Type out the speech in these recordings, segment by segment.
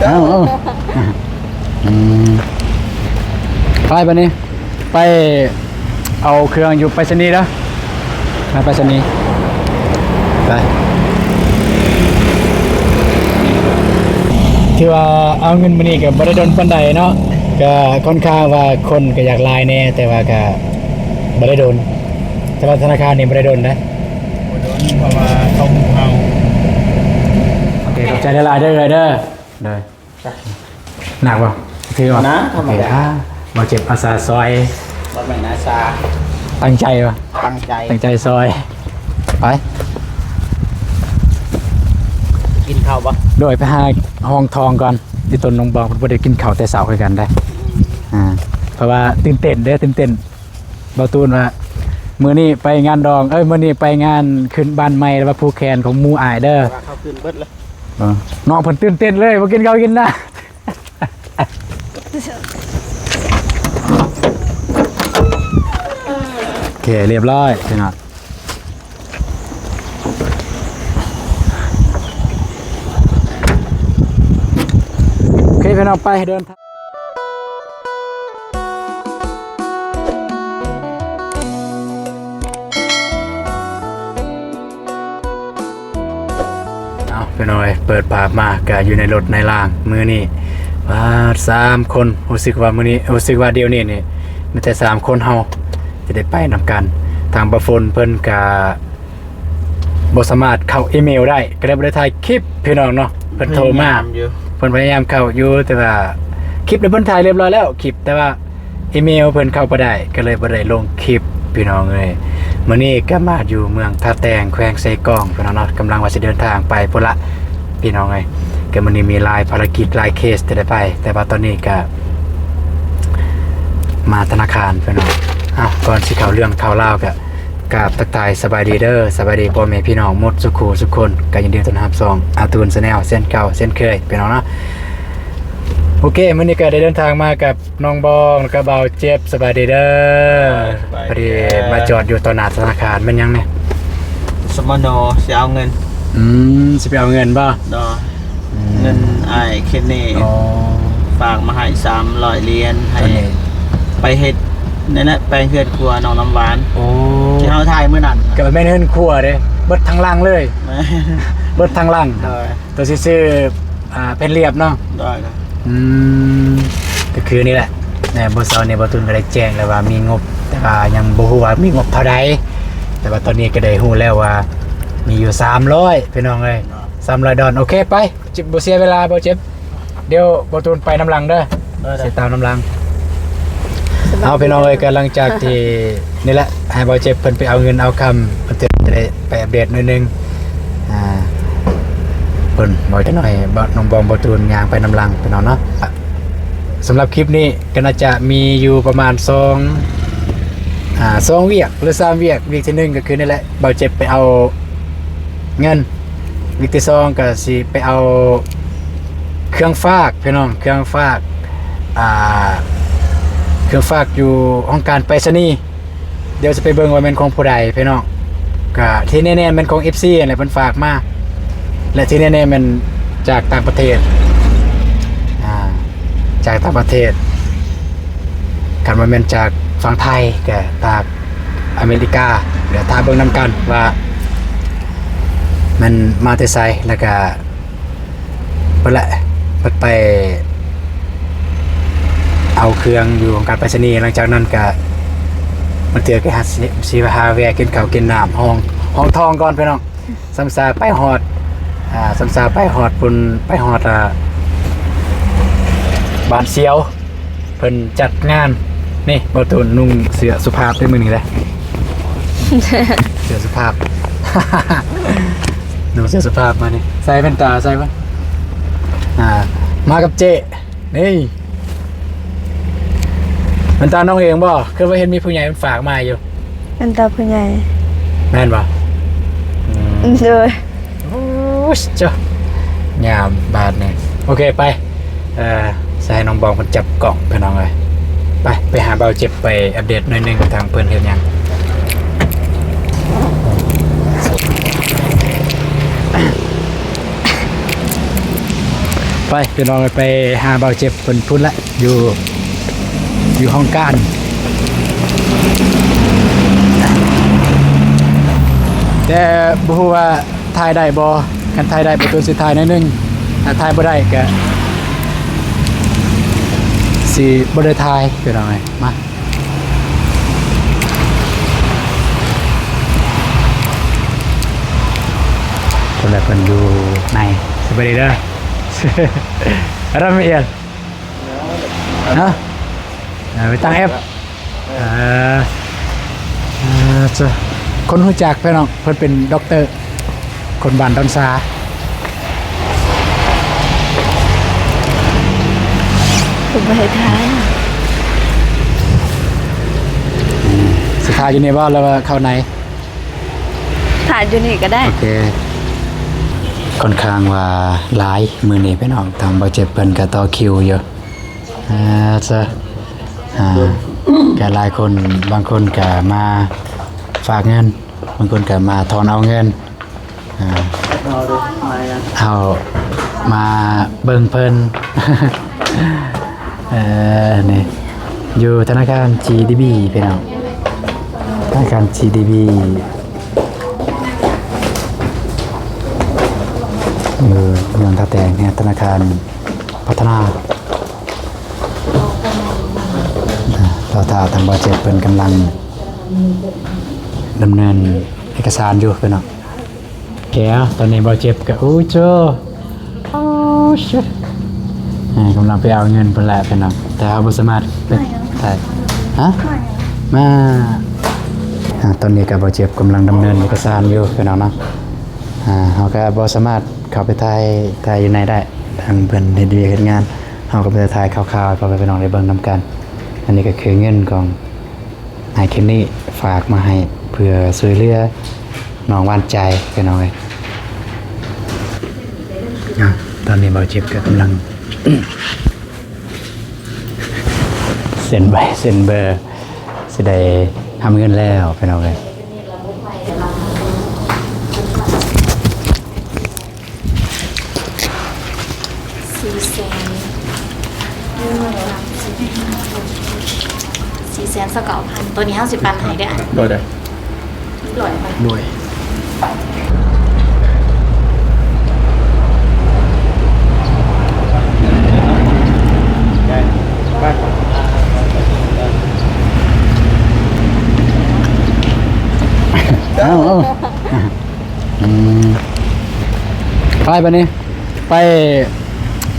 ເອົາ ເອົາ ອືມ ໄປບາດນີ້ ໄປເອົາເຄື່ອງຢູ່ໄປສະນີເດີ ໄປໄປສະນີ ໄປ. ຖືວ່າເອົາເງິນມື້ນີ້ກໍບໍ່ໄດ້ດົນປານໃດເນາະ ກໍຄ່ອນຂ້າງວ່າຄົນກໍຢາກຫຼາຍແດ່ ແຕ່ວ່າກໍບໍ່ໄດ້ດົນ ແຕ່ວ່າທະນາຄານນີ້ບໍ່ໄດ້ດົນເດ້ ບໍ່ດົນ ເພາະວ່າເຂົາຮູ້ເຮົາ. ໂອເຄ ຂອບໃຈຫຼາຍໆເດີ ເອື້ອຍເດີ. ໂດຍ ໜັກບໍ່? ຖືບໍ່? ໜັກ ໂອເຄ ທຳມະດາ ອ່າ ບໍ່ເຈັບ ອາສາຊ່ອຍ ບໍ່ແມ່ນອາສາ ຕັ້ງໃຈບໍ່? ຕັ້ງໃຈ ຕັ້ງໃຈຊ່ອຍ ໄປ ກິນເຂົ້າບໍ່? ໂດຍ ໄປຫາຫ້ອງທອງກ່ອນ ອີ່ຕົນນ້ອງບອງເພິ່ນບໍ່ໄດ້ກິນເຂົ້າແຕ່ເຊົ້າຄືກັນເດ້ ອືມ ອ່າ ເພາະວ່າຕື່ນເຕັ້ນເດ້ ຕື່ນເຕັ້ນ. ບ່າວຕູນວ່າ ມື້ນີ້ໄປງານດອງ ເອີຍ ມື້ນີ້ໄປງານຂຶ້ນບ້ານໃໝ່ ແລ້ວວ່າຜູກແຂນຂອງໝູ່ອ້າຍເດີ ວ່າເຂົາຂຶ້ນເບິດແລ້ວ ເອີ ນ້ອງເພິ່ນຕື່ນເຕັ້ນເລີຍ ບໍ່ກິນເຂົ້າກິນນ້ຳ. ໂອເຄ ລຽບຮ້ອຍພີ່ນ້ອງ. ໂອເຄ ພີ່ນ້ອງ ໄປເດີນທາງ ເອົາ ພີ່ນ້ອງເອີຍ ເປີດພາບມາກະຢູ່ໃນລົດໃນລາງມື້ນີ້ ປາດ ສາມຄົນ ຮູ້ສຶກວ່າມື້ນີ້ ຮູ້ສຶກວ່າດຽວນີ້ນີ້ ມີແຕ່ສາມຄົນເຮົາຈະໄດ້ໄປນຳກັນ. ທາງບ່າວຝົນເພິ່ນກະ ບໍ່ສາມາດເຂົ້າອີເມວໄດ້ ກໍເລີຍບໍ່ໄດ້ຖ່າຍຄລິບພີ່ນ້ອງເນາະ. ເພິ່ນໂທມາ ພະຍາຍາມຢູ່ ເພິ່ນພະຍາຍາມເຂົ້າຢູ່ ແຕ່ວ່າຄລິບນີ້ເພິ່ນຖ່າຍລຽບຮ້ອຍແລ້ວ ຄລິບ ແຕ່ວ່າອີເມວເພິ່ນເຂົ້າບໍ່ໄດ້ ກໍເລີຍບໍ່ໄດ້ລົງຄລິບພີ່ນ້ອງເອີຍ. ມື້ນີ້ກໍມາຢູ່ເມືອງທ່າແຕງ ແຂວງເຊກອງພີ່ນ້ອງເນາະ ກຳລັງວ່າຊິເດີນທາງໄປພຸ້ນລະພີ່ນ້ອງເອີຍ. ກໍມື້ນີ້ມີຫຼາຍພາລະກິດຫຼາຍເຄສທີ່ໄດ້ໄປ ແຕ່ວ່າຕອນນີ້ກໍມາທະນາຄານພີ່ນ້ອງ. ເອົ້າ ກ່ອນຊິເຂົ້າເລື່ອງເຂົ້າລາວກໍ ກາບທັກທາຍສະບາຍດີເດີ ສະບາຍດີພໍ່ແມ່ພີ່ນ້ອງໝົດສູ່ຄູ່ສູ່ຄົນ ກໍຍິນດີຕ້ອນຮັບຊ່ອງອາຕູນແຊນແນວເຊັ່ນເກົ່າເຊັ່ນເຄີຍພີ່ນ້ອງເນາະ. ໂອເຄ ມື້ນີ້ກໍໄດ້ເດີນທາງມາກັບນ້ອງບອງ ແລ້ວກໍບ່າວເຈັບ. ສະບາຍດີເດີ. ສະບາຍດີ ພໍດີມາຈອດຢູ່ຕໍ່ໜ້າທະນາຄານ ແມ່ນຫຍັງນີ້? ສະມະໂນ ຊິເອົາເງິນ. ອືມ ຊິໄປເອົາເງິນບໍ່? ໂດຍ. ອືມ ເງິນອ້າຍເຄນນີ ອໍ ຝາກມາໃຫ້ສາມຮ້ອຍຫຼຽນ ໃຫ້ໄປເຮັດນັ້ນແຫຼະ ແປງເຮືອນຄົວນ້ອງນ້ຳຫວານ. ໂອ້ ທີ່ເຮົາຖ່າຍມື້ນັ້ນ ກໍແມ່ນເຮືອນຄົວເດ້ ເບິດທັງຫຼັງເລີຍ. ແມ່ນ ເບິດທັງຫຼັງ. ໂດຍ. ໂຕຊິຊື້ ອ່າ ແຜ່ນລຽບເນາະ. ໂດຍ. ອືມ ກໍຄືນີ້ແຫຼະ ແນ່ ມື້ເຊົ້ານີ້ບ່າວຕຸນກໍໄດ້ແຈ້ງແລ້ວວ່າມີງົບ ແຕ່ວ່າຍັງບໍ່ຮູ້ວ່າມີງົບເທົ່າໃດ ແຕ່ວ່າຕອນນີ້ກໍໄດ້ຮູ້ແລ້ວວ່າມີຢູ່ສາມຮ້ອຍ ພີ່ນ້ອງເອີຍ ສາມຮ້ອຍດອນ. ໂອເຄ ໄປ. ບໍ່ເສຍເວລາ ບໍ່ເຈັບ ດຽວບ່າວຕຸນໄປນຳຫຼັງເດີ. ເອີ ຊິຕາມນຳຫຼັງ. ເອົາ ພີ່ນ້ອງເອີຍ ກໍຫຼັງຈາກທີ່ ນີ້ແຫຼະ ໃຫ້ບ່າວເຈັບເພິ່ນໄປເອົາເງິນເອົາຄຳ ເພິ່ນຈະໄດ້ໄປອັບເດດໜ້ອຍໜຶ່ງ. ອ່າ ເພິ່ນ ບໍ່ຈັກໜ້ອຍ ນ້ອງບອງ ບ່າວຕຸນຍ່າງໄປນຳຫຼັງ ພີ່ນ້ອງເນາະ. ສຳລັບຄລິບນີ້ກໍໜ້າຈະມີຢູ່ປະມານສອງ ອ່າ ສອງວຽກ ຫຼື ສາມວຽກ. ວຽກທີໜຶ່ງກໍຄືນີ້ແຫຼະ ບ່າວເຈັບໄປເອົາເງິນ. ວຽກທີສອງກໍຊິໄປເອົາເຄື່ອງຝາກ ພີ່ນ້ອງ ເຄື່ອງຝາກ ອ່າ ເຄື່ອງຝາກຢູ່ຫ້ອງການໄປສະນີ. ດຽວຊິໄປເບິ່ງວ່າແມ່ນຂອງຜູ້ໃດ ພີ່ນ້ອງ. ກະທີ່ແນ່ໆແມ່ນຂອງເອັຟຊີຫັ້ນແຫຼະ ເພິ່ນຝາກມາ ແລະ ທີ່ແນ່ໆແມ່ນຈາກຕ່າງປະເທດ ອ່າ ຈາກຕ່າງປະເທດ. ຄັນວ່າແມ່ນຈາກຝັ່ງໄທ ກະຈາກອາເມລິກາ. ດຽວຖ້າເບິ່ງນຳກັນວ່າແມ່ນມາແຕ່ໃສ ແລ້ວກະ ເພິ່ນແຫຼະ ເພິ່ນໄປເອົາເຄື່ອງຢູ່ຫ້ອງການໄປສະນີ. ຫຼັງຈາກນັ້ນກະ ບາງເທື່ອກະຫາ ຊິ ຊິຫາແວ່ກິນເຂົ້າກິນນ້ຳ ຫ້ອງ ຫ້ອງທອງກ່ອນ ພີ່ນ້ອງ. ສ່ຳຊາໄປຮອດ ອ່າ ສ່ຳຊາໄປຮອດພຸ້ນ ໄປຮອດ ອ່າ ບ້ານສຽວ ເພິ່ນຈັດງານ. ນີ້ ບ່າວຕຸນນຸ່ງເສື້ອສຸພາບເດ້ມື້ນີ້ເດ້ ເສື້ອສຸພາບ ນຸ່ງເສື້ອສຸພາບມານີ້. ໃສ່ແວ່ນຕາໃສ່ບໍ່? ອ່າ ມາກັບເຈ້ ນີ້ ແວ່ນຕານ້ອງເອງບໍ່? ຄືວ່າເຫັນມີຜູ້ໃຫຍ່ເພິ່ນຝາກມາຢູ່. ແວ່ນຕາຜູ້ໃຫຍ່ ແມ່ນບໍ່? ອືມ ໂດຍ. ໂອ້ຍ ເຈົ້າ ຍາມບາດນີ້. ໂອເຄ ໄປ ເອີ ໃສ່ໃຫ້ນ້ອງບອງເພິ່ນຈັບກ້ອງ ພີ່ນ້ອງເອີຍ. ໄປ ໄປຫາບ່າວເຈັບ ໄປອັບເດດໜ້ອຍໜຶ່ງ ທາງເພິ່ນເຮັດຫຍັງ. ໄປພີ່ນ້ອງ ໄປຫາບ່າວເຈັບເພິ່ນພຸ້ນແຫຼະ ຢູ່ ຢູ່ຫ້ອງການ ແຕ່ບໍ່ຮູ້ວ່າຖ່າຍໄດ້ບໍ່. ຄັນຖ່າຍໄດ້ ບ່າວຕູນຊິຖ່າຍໜ້ອຍໜຶ່ງ ຖ້າຖ່າຍບໍ່ໄດ້ກະຊິບໍ່ໄດ້ຖ່າຍພີ່ນ້ອງເອີຍ. ມາ ຄົນລະເພິ່ນຢູ່ໃນ ສະບາຍດີເດີ ອາຣາມອຽນ ຮະ ເອີ ໄປຕັ້ງແອັບ ເອີ ເອີ ຄົນຮູ້ຈັກພີ່ນ້ອງ ເພິ່ນເປັນດັອກເຕີ ຄົນບ້ານດອນຊາ ເພິ່ນບໍ່ໃຫ້ຖ່າຍ ອືມ ຊິຖ່າຍຢູ່ນີ້ບໍ່ ຫຼືວ່າເຂົ້າໃນ? ຖ່າຍຢູ່ນີ້ກໍໄດ້ ໂອເຄ ຄ່ອນຂ້າງວ່າຫຼາຍມື້ນີ້ພີ່ນ້ອງ ທາງບ່າວເຈັບເພິ່ນກໍຕໍ່ຄິວຢູ່ ອ່າ ຊະ ອ່າ ກໍຫຼາຍຄົນ ບາງຄົນກໍມາຝາກເງິນ ບາງຄົນກໍມາຖອນເອົາເງິນ ອ່າ ເຮົາມາເບິ່ງເພິ່ນ ເອີ ນີ້ ຢູ່ທະນາຄານ ຈີດີບີ ພີ່ນ້ອງ ທະນາຄານ ຈີດີບີ ຢູ່ເມືອງທ່າແຕງ ທະນາຄານພັດທະນາ ອ່າ ລໍຖ້າທາງບ່າວເຈັບເພິ່ນກຳລັງດຳເນີນເອກະສານຢູ່ພີ່ນ້ອງ. ແກ ຕອນນີ້ບ່າວເຈັບກໍ ໂອ້ໂຈ ໂອ້ຊິດ ເອີ ກຳລັງໄປເອົາເງິນພຸ້ນແຫຼະພີ່ນ້ອງ ແຕ່ເຮົາບໍ່ສາມາດໄປຖ່າຍ ຮະ ມາ ອ່າ ຕອນນີ້ກໍບ່າວເຈັບກຳລັງດຳເນີນເອກະສານຢູ່ພີ່ນ້ອງເນາະ ອ່າ ເຮົາກໍບໍ່ສາມາດເຂົ້າໄປຖ່າຍ ຖ່າຍຢູ່ໃນໄດ້ ທາງເພິ່ນເຮັດວຽກເຮັດງານ ເຮົາກໍໄປຖ່າຍຄ່າວໆ ໃຫ້ພໍ່ແມ່ພີ່ນ້ອງໄດ້ເບິ່ງນຳກັນ. ອັນນີ້ກໍຄືເງິນຂອງ ອ້າຍເຄນນີຝາກມາໃຫ້ເພື່ອຊ່ວຍເຫຼືອນ້ອງຫວານໃຈພີ່ນ້ອງເອີຍ. ອ່າ ຕອນນີ້ບ່າວເຈັບກໍກຳລັງເຊັນໃບເຊັນເບີ ຊິໄດ້ຮັບເງິນແລ້ວພີ່ນ້ອງເອີຍ. ສີ່ແສນ ສີ່ແສນຊາວເກົ້າພັນ ໂຕນີ້ເຮົາຊິປັນໃຫ້ເດີ້ ໂດຍ ໂດຍ ຮ້ອຍໄປ ໂດຍ ເອົາ ເອົາ ອືມ ໄປບາດນີ້ ໄປ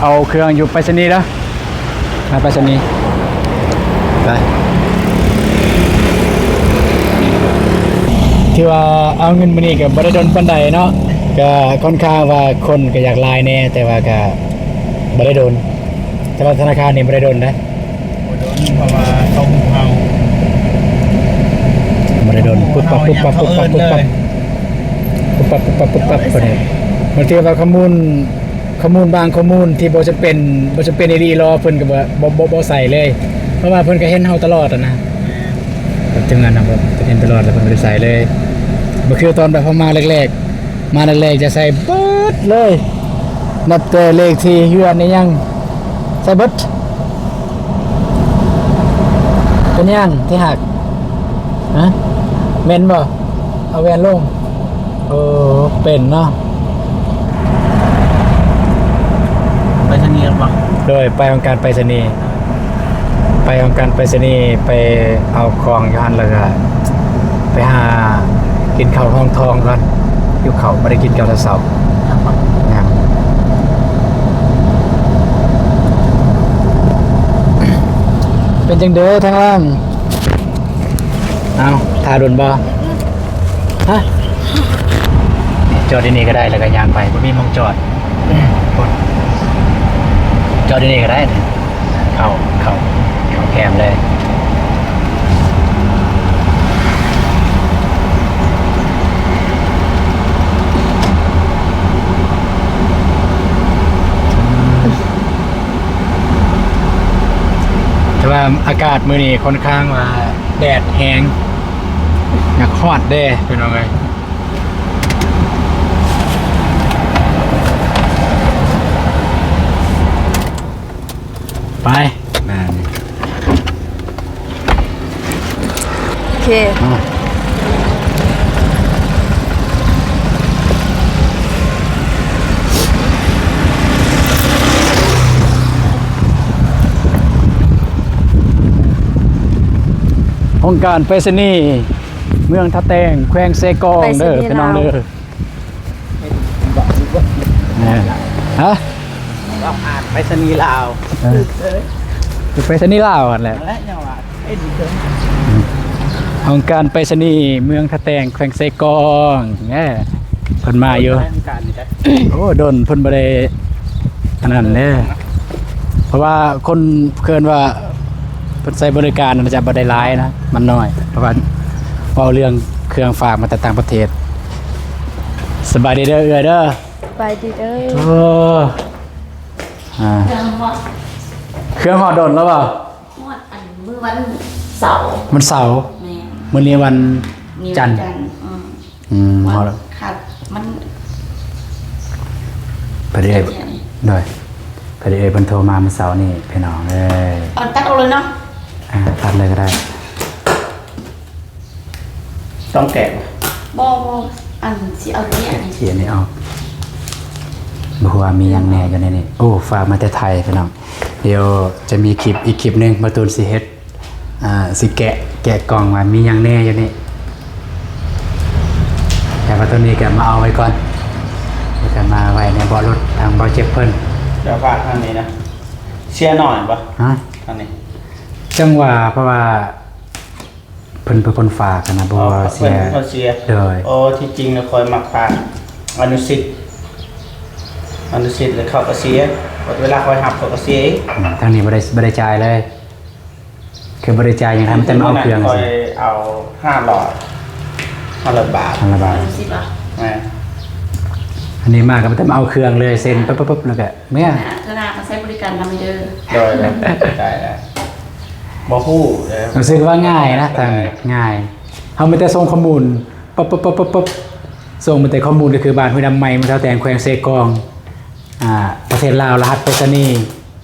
ເອົາເຄື່ອງຢູ່ໄປສະນີເດີ ໄປໄປສະນີ ໄປ. ຖືວ່າເອົາເງິນມື້ນີ້ກໍບໍ່ໄດ້ດົນປານໃດເນາະ ກໍຄ່ອນຂ້າງວ່າຄົນກໍຢາກຫຼາຍແດ່ ແຕ່ວ່າກໍບໍ່ໄດ້ດົນ ແຕ່ວ່າທະນາຄານນີ້ບໍ່ໄດ້ດົນເດ້. ບໍ່ດົນ ເພາະວ່າເຂົາຮູ້ເຮົາ ບໍ່ໄດ້ດົນ ປຸບປັບ ປຸບປັບ ປຸບປັບ ປຸບປັບ ປຸບປັບ ປຸບປັບ ບາງເທື່ອວ່າຂໍ້ມູນ ຂໍ້ມູນບາງຂໍ້ມູນທີ່ບໍ່ຈຳເປັນ ບໍ່ຈຳເປັນອີ່ຫຼີ ລໍເພິ່ນກໍບໍ່ ບໍ່ ບໍ່ ບໍ່ໃສ່ເລີຍ ເພາະວ່າເພິ່ນກໍເຫັນເຮົາຕະຫຼອດຫັ້ນນະ ແມ່ນ ທີມງານເຮົາກໍເຫັນຕະຫຼອດ ແລ້ວເພິ່ນບໍ່ໄດ້ໃສ່ເລີຍ ບໍ່ຄືຕອນແບບເຮົາມາແລກໆ ມາແລກໆ ຈະໃສ່ເບິດເລີຍ ນັບແຕ່ເລກທີ່ເຮືອນອີ່ຫຍັງ ໃສ່ເບິດ ເປັນຫຍັງທີ່ຮັກ? ຮະ? ແມ່ນບໍ່? ເອົາແວ່ນລົງ ເອີ ເປັນເນາະ ໄປສະນີບໍ່? ໂດຍ ໄປຫ້ອງການໄປສະນີ ໄປຫ້ອງການໄປສະນີ ໄປເອົາຂອງຢູ່ຫັ້ນ ແລ້ວກະໄປຫາກິນເຂົ້າຮອງທອງກ່ອນ ຫິວເຂົ້າ ບໍ່ໄດ້ກິນເຂົ້າແຕ່ເຊົ້າ ຍັງ ຍັງ ເປັນຈັ່ງໃດທາງຫຼັງ? ເອົ້າ ຖ້າດົນບໍ່? ຮະ? ນີ້ ຈອດຢູ່ນີ້ກໍໄດ້ ແລ້ວກໍຍ່າງໄປ ບໍ່ມີໝ່ອງຈອດ ຈອດຢູ່ນີ້ກໍໄດ້ ເຂົ້າ ເຂົ້າ ເຂົ້າແຄມເລີຍ. ແຕ່ວ່າອາກາດມື້ນີ້ຄ່ອນຂ້າງວ່າແດດແຮງ ຢາກຮ້ອນເດ້ພີ່ນ້ອງເອີຍ. ໄປ ແມ່ນ ໂອເຄ ຫ້ອງການໄປສະນີເມືອງທ່າແຕງ ແຂວງເຊກອງເດີ ໄປສະນີ ພີ່ນ້ອງເດີ ລາວ. ແມ່ນ ຮະ ລອງອ່ານໄປສະນີລາວ ເອີ ໄປສະນີລາວຫັ້ນແຫຼະ ນັ້ນແຫຼະ ຍັງວ່າ ຫ້ອງການໄປສະນີເມືອງທ່າແຕງ ແຂວງເຊກອງ ແນ່ ເພິ່ນມາຢູ່ ໂອ້ ດົນເພິ່ນບໍ່ໄດ້ອັນນັ້ນເດ້ ເພາະວ່າຄົນເອີ້ນວ່າ ເພິ່ນໃຊ້ບໍລິການອາດຈະບໍ່ໄດ້ຫຼາຍນະ ມັນໜ້ອຍ ເພາະວ່າເວົ້າເລື່ອງເຄື່ອງຝາກມາແຕ່ຕ່າງປະເທດ. ສະບາຍດີເດີເອື້ອຍເດີ. ສະບາຍດີເດີ. ໂອ້ ອ່າ ເຄື່ອງຮອດ ເຄື່ອງຮອດດົນແລ້ວບໍ່? ຮອດອັນມື້ວັນເສົາ ວັນເສົາ ແມ່ນ ມື້ນີ້ວັນ ມື້ ຈັນ ວັນຈັນ ອືມ ອືມ ຮອດແລ້ວ ຄັດ ມັນ ພໍດີເອື້ອຍ ໂດຍ ພໍດີເອື້ອຍເພິ່ນໂທມາມື້ເຊົ້ານີ້ພີ່ນ້ອງເອີຍ. ເອົາຕັດອອກເລີຍເນາະ ອ່າ ຕັດເລີຍກໍໄດ້. ຕ້ອງແກະບໍ່? ບໍ່ ບໍ່ ອັນ ຊິເອົາເຈ້ຍນີ້ ເຈ້ຍນີ້ອອກ ບໍ່ຮູ້ວ່າມີຫຍັງແດ່ຢູ່ໃນນີ້. ໂອ້ ຝາກມາແຕ່ໄທພີ່ນ້ອງ. ດຽວຈະມີຄລິບອີກຄລິບໜຶ່ງ ບ່າວຕູນຊິເຮັດ ອ່າ ຊິແກະ ແກະກ່ອງວ່າມີຫຍັງແດ່ຢູ່ນີ້. ແຕ່ວ່າໂຕນີ້ກໍມາເອົາໄວ້ກ່ອນ ແລ້ວກໍມາໄວ້ໃນເບາະລົດທາງບ່າວເຈັບເພິ່ນ. ດຽວຝາກທາງນີ້ນະ ເສຍໜ້ອຍບໍ່? ຮະ? ທາງນີ້ ຈັ່ງວ່າ ເພາະວ່າເພິ່ນເປັນຄົນຝາກຫັ້ນນະ ບໍ່ວ່າເສຍ ເພິ່ນເປັນຄົນເສຍ. ໂດຍ ໂອ້ ທີ່ຈິງນະ ຂ້ອຍມັກຝາກອະນຸສິດ ອະນຸສິດ ແລ້ວເຂົາກໍເສຍ ເວລາຂ້ອຍຮັບເຂົາກໍເສຍອີກ. ອືມ ທາງນີ້ບໍ່ໄດ້ ບໍ່ໄດ້ຈ່າຍເລີຍ. ຄືບໍ່ໄດ້ຈ່າຍຫຍັງ ໃຫ້ມັນແຕ່ມາເອົາເຄື່ອງ ຂ້ອຍເອົາຫ້າຮ້ອຍ ຫ້າຮ້ອຍບາດ ຫ້າຮ້ອຍບາດ ແມ່ນ. ອັນນີ້ມາກໍມີແຕ່ມາເອົາເຄື່ອງເລີຍ ເຊັນປຶບໆ ແລ້ວກໍເມືອ. ເທື່ອໜ້າມາໃຊ້ບໍລິການນຳເດີ. ໂດຍ ໄດ້ແລ້ວ ບໍ່ຮູ້ເດີ. ຮູ້ສຶກວ່າງ່າຍນະ ທາງງ່າຍ ເຮົາມີແຕ່ສົ່ງຂໍ້ມູນ ປຶບໆ ສົ່ງມີແຕ່ຂໍ້ມູນ ກໍຄືບ້ານຫ້ວຍດຳໃໝ່ ເມືອງທ່າແຕງ ແຂວງເຊກອງ ອ່າ ປະເທດລາວ ລະຫັດໄປສະນີ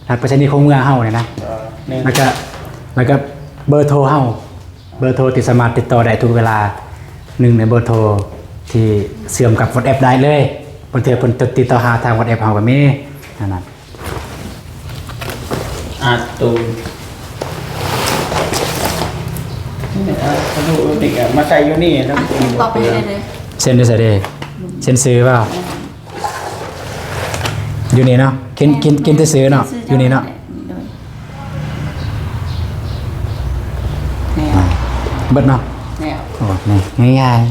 ລະຫັດໄປສະນີຂອງເມືອງເຮົານີ້ນະ ແລ້ວກະ ແລ້ວກະເບີໂທເຮົາ ເບີໂທທີ່ສາມາດຕິດຕໍ່ໄດ້ທຸກເວລາ ໜຶ່ງໃນເບີໂທທີ່ເຊື່ອມກັບວັອດແອັບໄດ້ເລີຍ. ບາງເທື່ອເພິ່ນຕິດຕໍ່ຫາທາງວັອດແອັບເຮົາກໍມີ ນັ້ນນະ. ອາ ຕູນ ນີ້ ອາ ມາໃສ່ຢູ່ນີ້ນະ ເຊັນຢູ່ໃສເດ? ເຊັນຊື່ບໍ່? ຢູ່ນີ້ເນາະ ກິນ ກິນ ກິນແຕ່ຊື່ເນາະ ຢູ່ນີ້ເນາະ. ໂດຍ ນີ້ ອ່າ ເບິດເນາະ ນີ້ ໂອ້ ນີ້ງ່າຍໆ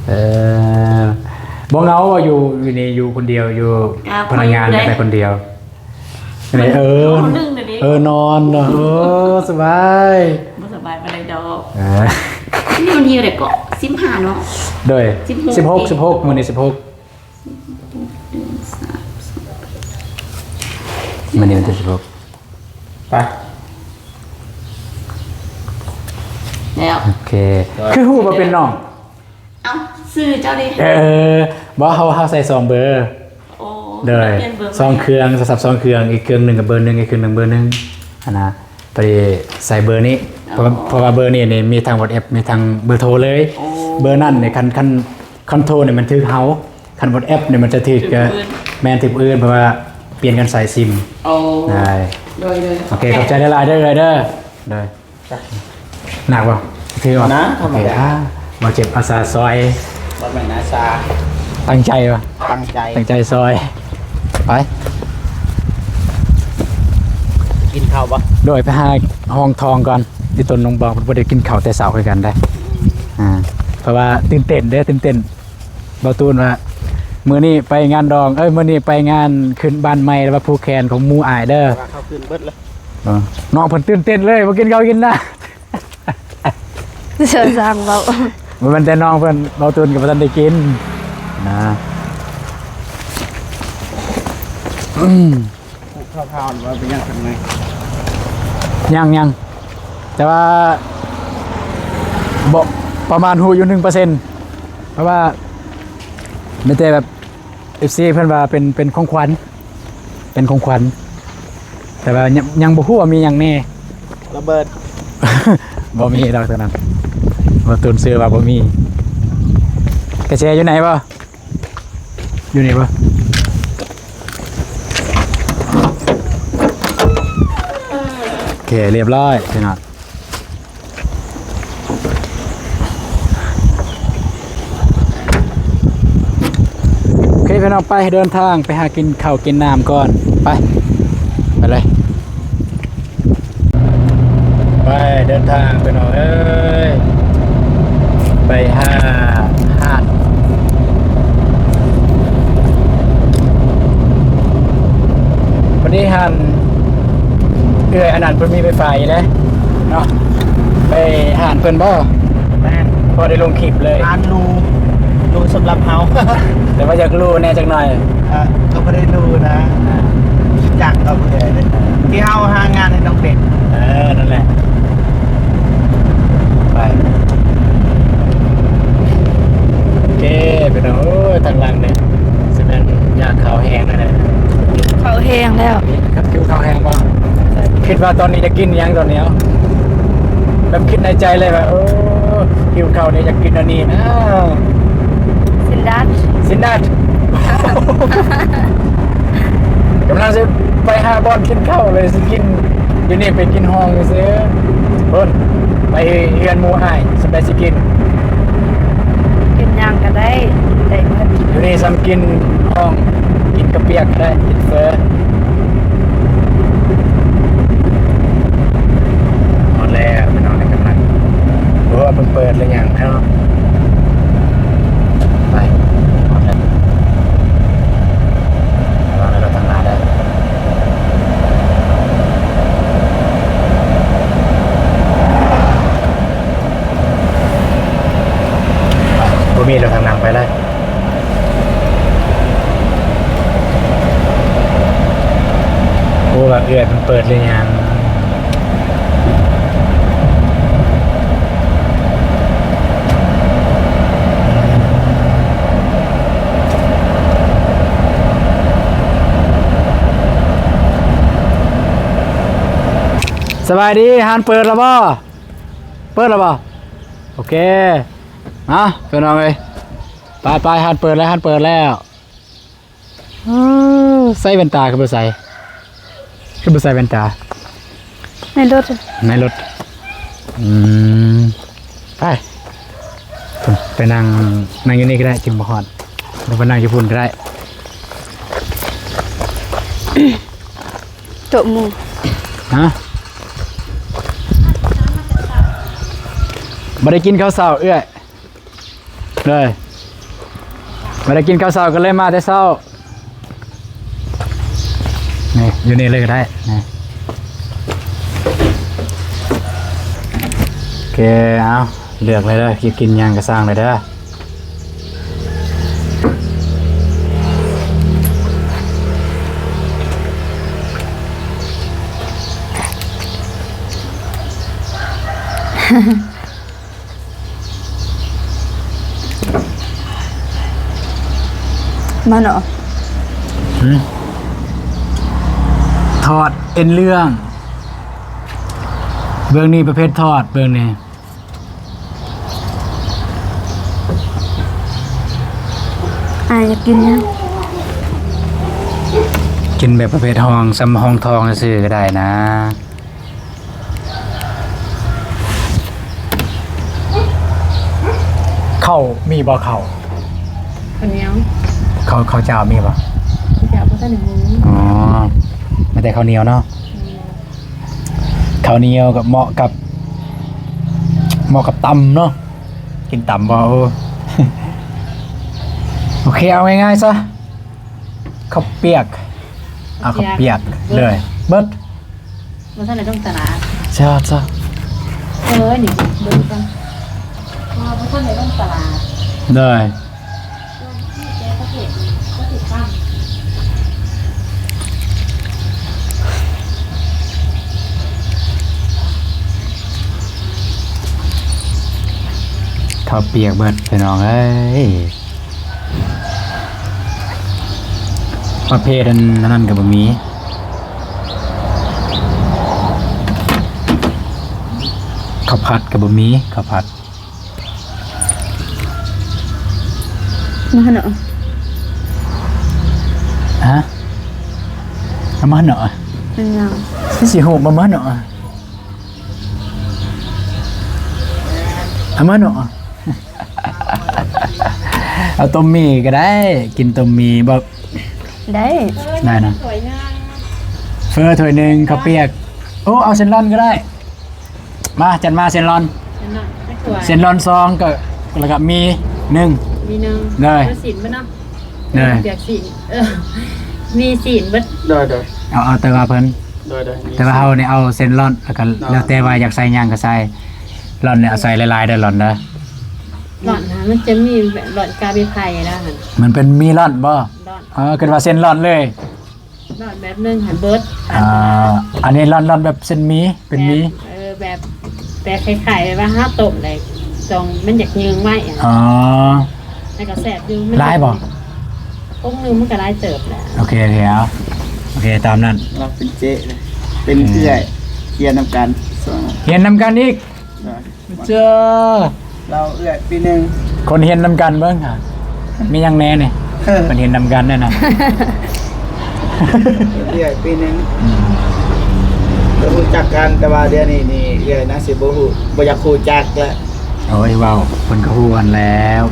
ເອີ ບໍ່ເຫງົາບໍ່ ຢູ່ ຢູ່ນີ້ ຢູ່ຄົນດຽວ ຢູ່ ອ່າ ພະນັກງານ ໄປຄົນດຽວ. ເອີ ນອນໜຶ່ງດຽວນີ້ ເອີ ນອນເນາະ ເອີ ສະບາຍ ບໍ່ສະບາຍປານໃດດອກ. ເອີ ນີ້ວັນທີເທົ່າໃດເກາະ? ສິບຫ້າເນາະ. ໂດຍ ສິບຫົກ ສິບຫົກ ມື້ນີ້ສິບຫົກ ມື້ນີ້ວັນທີສິບຫົກ ໄປ ແລ້ວ ໂອເຄ ຄືຮູ້ວ່າເປັນນ້ອງ ເອົ້າ ຊື່ເຈົ້າເດ? ເອີ ບໍ່ ເຮົາ ເຮົາໃສ່ສອງເບີ. ໂອ້ ໂດຍ ສອງເຄື່ອງ ໂທລະສັບສອງເຄື່ອງ ອີກເຄື່ອງໜຶ່ງກໍເບີໜຶ່ງ ອີກເຄື່ອງໜຶ່ງເບີໜຶ່ງຫັ້ນນະ. ພໍດີໃສ່ເບີນີ້ ເພາະວ່າ ເພາະວ່າເບີນີ້ນີ້ມີທັງວັອດແອັບ ມີທັງເບີໂທເລີຍ. ໂອ້ ເບີນັ້ນນີ້ ຄັນ ຄັນ ຄັນໂທນີ້ມັນຖືກເຮົາ ຄັນວັອດແອັບນີ້ມັນຈະຖືກ ຖືກຜູ້ອື່ນ ແມ່ນ ຖືກຜູ້ອື່ນ ເພາະວ່າປ່ຽນກັນໃສ່ຊິມ. ໂອ້ ໄດ້ ໂດຍ ໂດຍ ໂອເຄ ຂອບໃຈຫຼາຍໆເດີ ເອື້ອຍເດີ. ໂດຍ ໜັກບໍ່? ຖືບໍ່? ນະ ທຳມະດາ ໂອເຄ ອ່າ ບໍ່ເຈັບ ອາສາຊ່ອຍ ບໍ່ແມ່ນອາສາ ຕັ້ງໃຈບໍ່? ຕັ້ງໃຈ ຕັ້ງໃຈຊ່ອຍ ໄປ ກິນເຂົ້າບໍ່? ໂດຍ ໄປຫາຫ້ອງທອງກ່ອນ ທີ່ຕົ້ນນົງບອງ ເພິ່ນບໍ່ໄດ້ກິນເຂົ້າແຕ່ເຊົ້າຄືກັນໄດ໋ ອ່າ ເພາະວ່າຕື່ນເຕັ້ນເດ້ ຕື່ນເຕັ້ນ. ບ່າວຕູນວ່າ ມື້ນີ້ໄປງານດອງ ເອີຍ ມື້ນີ້ໄປງານຂຶ້ນບ້ານໃໝ່ ແລ້ວວ່າຜູກແຂນຂອງໝູ່ອ້າຍເດີ ວ່າເຂົາຂຶ້ນເບິດແລ້ວ. ເອີ ນ້ອງເພິ່ນຕື່ນເຕັ້ນເລີຍ ບໍ່ກິນເຂົ້າກິນນ້ຳ ຊ່າງເວົ້າ ບໍ່ແມ່ນແຕ່ນ້ອງເພິ່ນ ບ່າວຕູນກໍບໍ່ທັນໄດ້ກິນນະ. ອືມ ເຂົ້າໆ ວ່າເປັນຫຍັງເປັນໄງ? ຍັງໆ ແຕ່ວ່າບໍ່ ປະມານຮູ້ຢູ່ໜຶ່ງເປີເຊັນ ເພາະວ່າມີແຕ່ແບບ ເອັຟຊີ ເພິ່ນວ່າເປັນ ເປັນຂອງຂວັນ ປັນຂອງຂວັນ ແຕ່ວ່າຍັງ ຍັງບໍ່ຮູ້ວ່າມີຫຍັງແດ່. ລະເບີດ. ບໍ່ມີດອກໂຕນັ້ນ ບໍ່ຕຸນເຊື່ອວ່າບໍ່ມີ. ກະແຈຢູ່ໃນບໍ່? ຢູ່ນີ້ບໍ່? ໂອເຄ ລຽບຮ້ອຍພີ່ນ້ອງ. ໂອເຄພີ່ນ້ອງ ໄປເດີນທາງໄປຫາກິນເຂົ້າກິນນ້ຳກ່ອນ. ໄປ ໄປເລີຍ ໄປເດີນທາງພີ່ນ້ອງເອີຍ ໄປຫາຮ້ານ. ພໍດີຫັ້ນ ເອື້ອຍອັນນັ້ນເພິ່ນມີໄຟຟ້າຢູ່ເດ້ເນາະ ໄປຮ້ານເພິ່ນບໍ່? ແມ່ນ ພໍໄດ້ລົງຄລິບເລີຍ ຮ້ານຫຼູ ຫຼູສຳລັບເຮົາ ແຕ່ວ່າຢາກຫຼູແດ່ຈັກໜ່ອຍ. ເອີ ກໍບໍ່ໄດ້ຫຼູນະ ອ່າ ຈັກເອົາເລີຍ ທີ່ເຮົາຫາງານໃຫ້ນ້ອງເປັນ. ເອີ ນັ້ນແຫຼະ ໄປ. ໂອເຄ ພີ່ນ້ອງເອີຍ ທາງຫຼັງນີ້ຊິແມ່ນຢາກເຂົ້າແຮງແລ້ວແຫຼະ ເຂົ້າແຮງແລ້ວ. ຄິດວ່າຕອນນີ້ຈະກິນຫຍັງຕອນນີ້ ແບບຄິດໃນໃຈເລີຍວ່າ ໂອ້ ຫິວເຂົ້ານີ້ ຢາກກິນອັນນີ້ນະ ຊິນດັດ ຊິນດັດ. ກຳລັງຊິໄປຫາບ່ອນກິນເຂົ້າເລີຍ ຊິກິນຢູ່ນີ້ ໄປກິນຫ້ອງຊື່ໆ ພຸ້ນ ໄປເຮືອນໝູ່ອ້າຍ ຊິໄປຊິກິນ ກິນຫຍັງກະໄດ້ ໄດ້ໝົດ ຢູ່ນີ້ຊ່ຳກິນຫ້ອງ ກິນກະປຽກກະໄດ້ ກິນເຝີ. ຮອດແລ້ວພີ່ນ້ອງ ກຳລັງ ບໍ່ຮູ້ວ່າເພິ່ນເປີດຫຼືຍັງເນາະ. ໄປ ຮອດແລ້ວ ລະວັງເດີ ທາງໜ້າເດີ. ບໍ່ມີລົດທາງຫຼັງ ໄປເລີຍ. ບໍ່ຮູ້ວ່າເອື້ອຍເພິ່ນເປີດຫຼືຍັງ. ສະບາຍດີ ຮ້ານເປີດແລ້ວບໍ່? ເປີດແລ້ວບໍ່? ໂອເຄ ມາພີ່ນ້ອງເອີຍ ໄປໆ ຮ້ານເປີດແລ້ວ ຮ້ານເປີດແລ້ວ. ເອີ ໃສ່ແວ່ນຕາຄືບໍ່ໃສ່ ຄືບໍ່ໃສ່ແວ່ນຕາ? ໃນລົດ ໃນລົດ. ອືມ ໄປ ໄປນັ່ງ ນັ່ງຢູ່ນີ້ກະໄດ້ ຈຶ່ງບໍ່ຮ້ອນ ຫຼືວ່ານັ່ງຢູ່ພຸ້ນກະໄດ້. ໂຕະໝູ່ ຮະ ບໍ່ໄດ້ກິນເຂົ້າເຊົ້າເອື້ອຍ ເລີຍ ບໍ່ໄດ້ກິນເຂົ້າເຊົ້າ ກະເລີຍມາແຕ່ເຊົ້າ. ນີ້ ຢູ່ນີ້ເລີຍກະໄດ້ ນີ້ ໂອເຄ ເອົາ ເລືອກເລີຍເດີ ຢາກກິນຫຍັງກະສັ່ງເລີຍເດີ. ມາເນາະ ຫືມ ທອດເອັນເລື່ອງ ເບິ່ງນີ້ ປະເພດທອດ ເບິ່ງນີ້. ອ້າຍຢາກກິນຫຍັງ? ກິນແບບປະເພດຮອງ ຊຳຮອງທອງຊື່ໆກະໄດ້ນະ. ເຂົ້າມີບໍ່ ເຂົ້າ? ເຂົ້າໜຽວ ເຂົ້າ ເຂົ້າເຈົ້າມີບໍ່? ເຂົ້າເຈົ້າບໍ່ທັນໄດ້ຫຸງ ອໍ ມີແຕ່ເຂົ້າໜຽວເນາະ. ເຂົ້າໜຽວກະເໝາະກັບ ເໝາະກັບຕຳເນາະ ກິນຕຳບໍ່? ໂອ ໂອເຄ ເອົາງ່າຍໆຊະ ເຂົ້າປຽກ ເອົາເຂົ້າປຽກເລີຍ ເບິດ ບໍ່ທັນໄດ້ລົງຕະຫຼາດ ຊະ ຊະ ເອີ ນີ້ເບິ່ງກ່ອນ ເພາະວ່າບໍ່ທັນໄດ້ລົງຕະຫຼາດ ໂດຍ. ເຂົ້າປຽກເບິດພີ່ນ້ອງເອີຍ ປະເພດອັນນັ້ນກະບໍ່ມີ. ຜັດກໍບໍ່ມີ ເຂົ້າຜັດ ມາເນາະ ຮະ ເອົາມາເນາະ ເປັນຫຍັງ ຄືຊິໂຮບມາເນາະ ເອົາມາເນາະ ເອົາຕົ້ມໝີ່ກໍໄດ້ ກິນຕົ້ມໝີ່ບໍ່? ໄດ້ ໄດ້ນະ ເຟີຖ້ວຍໜຶ່ງ ເຂົ້າປຽກ ໂອ້ ເອົາເສັ້ນລອນກໍໄດ້ ມາ ຈັດມາເສັ້ນລອນ ເສັ້ນລອນຈັກຖ້ວຍ ເສັ້ນລອນສອງ ກໍ ແລ້ວກໍໝີ່ໜຶ່ງ ໝີ່ໜຶ່ງ ໂດຍ ເອົາຊີ້ນເບິດເນາະ ໂດຍ ເອົາປຽກຊີ້ນ ເອີ ມີຊີ້ນເບິດ ໂດຍ ໂດຍ ເອົາ ເອົາແຕ່ວ່າເພິ່ນ ໂດຍ ໂດຍ ແຕ່ວ່າເຮົານີ້ເອົາເສັ້ນລອນ ແລ້ວກໍ ເນາະ ແລ້ວແຕ່ວ່າຢາກໃສ່ຫຍັງກໍໃສ່ ລອນນີ້ເອົາໃສ່ຫຼາຍໆເດີ ລອນເດີ ລອນນະ ມັນຈະມີແບບລອນກາເບໄຜ່ລະຫັ້ນ ມັນເປັນໝີ່ລອນບໍ່? ລອນ ເອີ ຄິດວ່າເສັ້ນລອນເລີຍ ລອນແບບໜຶ່ງຫັ້ນເບິດ ອ່າ ອັນນີ້ລອນ ລອນແບບເສັ້ນໝີ່ ເປັນໝີ່ ແບບ ເອີ ແບບ ແບບຄ້າຍໆແບບວ່າເຮົາຕົ້ມໄດ້ ຕ້ອງ ມັນຢາກຍືງໄວ້ ອໍ ແລ້ວກໍແຊບຢູ່ ມັນຫຼາຍບໍ່? ກົງໜຶ່ງມັນກໍຫຼາຍເຕີບແຫຼະ ໂອເຄ ໂອເຄ ເອົາ ໂອເຄ ຕາມນັ້ນ ລາວເປັນເຈ້ເລີຍ ເປັນເອື້ອຍ ຮຽນນຳກັນ ຮຽນນຳກັນອີກ ເຈົ້າ ລາວເອື້ອຍປີໜຶ່ງ ຄົນຮຽນນຳກັນເບິ່ງຫາ ມີຫຍັງແດ່ນີ້ ເອີ ເພິ່ນຮຽນນຳກັນນັ້ນນະ ເອື້ອຍປີໜຶ່ງ ອືມ ກໍຮູ້ຈັກກັນ ແຕ່ວ່າດຽວນີ້ນີ້ເອື້ອຍນາຊິບໍ່ຮູ້ ບໍ່ຢາກຮູ້ຈັກແລ້ວ ໂອ້ຍ ເວົ້າ ເພິ່ນກໍຮູ້ຫັ້ນແລ້ວ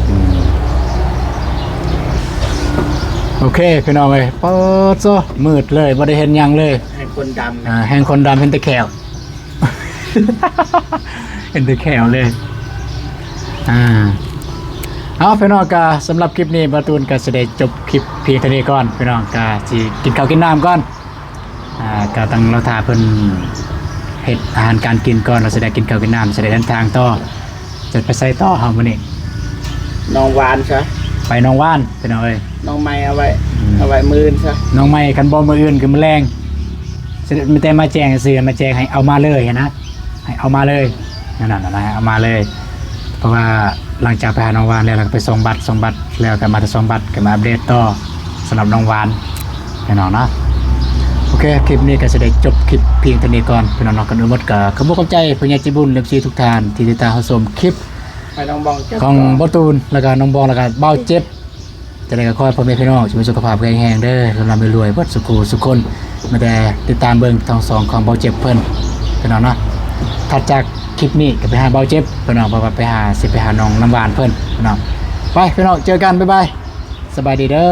ອືມ ໂອເຄ ພີ່ນ້ອງເອີຍ ປາດໂທ້ ມືດເລີຍ ບໍ່ໄດ້ເຫັນຫຍັງເລີຍ ແຮ່ງຄົນດຳ ອ່າ ແຮ່ງຄົນດຳ ເຫັນແຕ່ແຂ້ວ ເຫັນແຕ່ແຂ້ວເລີຍ ອ່າ ເອົາ ພີ່ນ້ອງ ກະສຳລັບຄລິບນີ້ ບ່າວຕູນກະຊິໄດ້ຈົບຄລິບພຽງເທົ່ານີ້ກ່ອນ ພີ່ນ້ອງ ກະຊິກິນເຂົ້າກິນນ້ຳກ່ອນ ອ່າ ກະຕ້ອງລໍຖ້າເພິ່ນເຮັດອາຫານການກິນກ່ອນ ລະຊິໄດ້ກິນເຂົ້າກິນນ້ຳ ຊິໄດ້ເດີນທາງຕໍ່ ຈະໄປໃສຕໍ່ເຮົາມື້ນີ້? ໜອງຫວານຊະ ໄປໜອງຫວານ ພີ່ນ້ອງເອີຍ ໜອງໄມ້ເອົາໄວ້ ອືມ ເອົາໄວ້ມື້ອື່ນຊະ ໜອງໄມ້ ຄັນບໍ່ມື້ອື່ນກໍມື້ແລງ ມີແຕ່ມາແຈ້ງຊື່ໆ ມາແຈ້ງໃຫ້ເອົາມາເລີຍຫັ້ນນະ ໃຫ້ເອົາມາເລີຍ ນັ້ນນະ ໃຫ້ເອົາມາເລີຍ ເພາະວ່າຫຼັງຈາກໄປຫາໜອງຫວານແລ້ວ ແລ້ວກໍໄປສົ່ງບັດ ສົ່ງບັດແລ້ວກໍມາແຕ່ສົ່ງບັດ ກໍມາອັບເດດຕໍ່ສຳລັບໜອງຫວານ ພີ່ນ້ອງເນາະ ໂອເຄ ຄລິບນີ້ກໍຊິໄດ້ຈົບຄລິບພຽງເທົ່ານີ້ກ່ອນ ພີ່ນ້ອງເນາະ ກ່ອນອື່ນໝົດກໍຂອບຄຸນຂອບໃຈຜູ້ໃຫຍ່ໃຈບຸນ ເອັຟຊີ ທຸກທ່ານທີ່ຕິດຕາມຮັບຊົມຄລິບ ໃຫ້ນ້ອງບອງ ຂອງບ່າວຕູນ ແລ້ວກໍນ້ອງບອງ ແລ້ວກໍບ່າວເຈັບ ຈັ່ງໃດກໍຂໍໃຫ້ພໍ່ແມ່ພີ່ນ້ອງຈົ່ງມີສຸຂະພາບແຂງແຮງເດີ ຮ່ຳລວຍໆ ເບິດສູ່ຄູ່ສູ່ຄົນ ມີແຕ່ຕິດຕາມເບິ່ງຊ່ອງຂອງບ່າວເຈັບເພິ່ນ ພີ່ນ້ອງເນາະ ຖັດຈາກຄລິບນີ້ກໍໄປຫາບ່າວເຈັບ ພີ່ນ້ອງ ເພາະວ່າໄປຫາ ຊິໄປຫານ້ອງນ້ຳຫວານເພິ່ນ ພີ່ນ້ອງ ໄປ ພີ່ນ້ອງ ເຈີກັນ ບາຍບາຍ ສະບາຍດີເດີ.